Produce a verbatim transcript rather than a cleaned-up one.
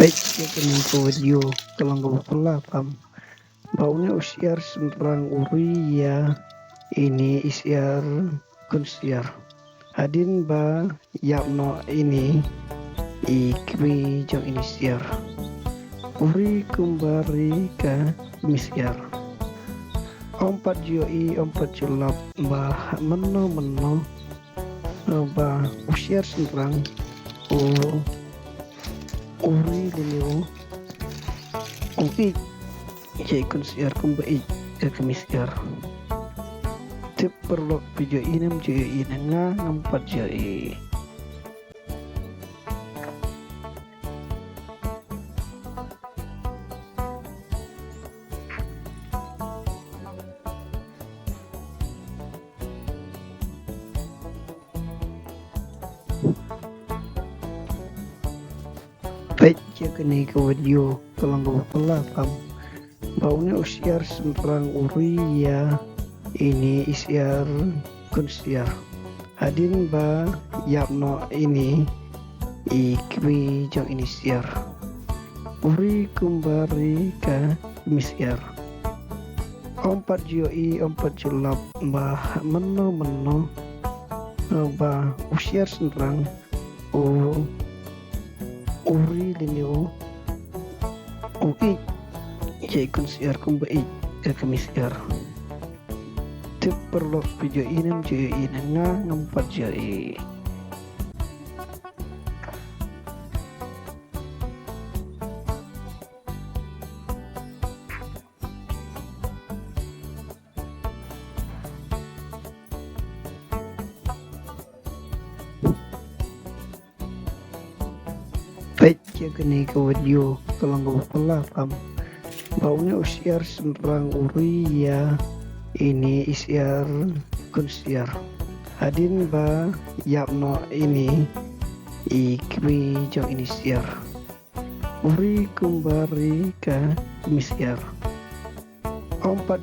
Peit ïa kane ka video ka long kaba phylla tam. Ba une u syiar shynrang u ri ïa ine i syiar khun syiar. Hadien ba ïap noh ine i kmie jong ine i syiar. U ri kumba ri ka kmie syiar. Ym pat ju ïohi, ym pat ju lap ba mynno mynno ba u syiar shynrang u, u ri lynñiew u ïeit ïa i khun syiar kumba ïeit ïa ka kmie syiar. Tip paralok, phi ju ïohi ne ym ju ïohi, ne nga ngam pat ju ïohi. Peit ïa kane ka video ka long kaba phylla tam. Ba une u syiar shynrang u ri ïa ine i syiar khun syiar. Hadien ba ïap noh ine i kmie jong ine i syiar. U ri kumba ri ka kmie syiar. Ym pat ju ïohi, ym pat ju lap ba mynno mynno ba u syiar shynrang u, u ri lynñiew u ïeit ïa i khun syiar kumba ïeit ïa ka kmie syiar. Tip paralok, phi ju ïohi ne ym ju ïohi, ne nga ngam pat ju ïohi. Peit ïa kane ka video ka long kaba phylla tam. Ba une u syiar shynrang u ri ïa ine i syiar khun syiar. Hadien ba ïap noh ine i kmie jong ine i syiar. U ri kumba ri ka kmie syiar. Ym pat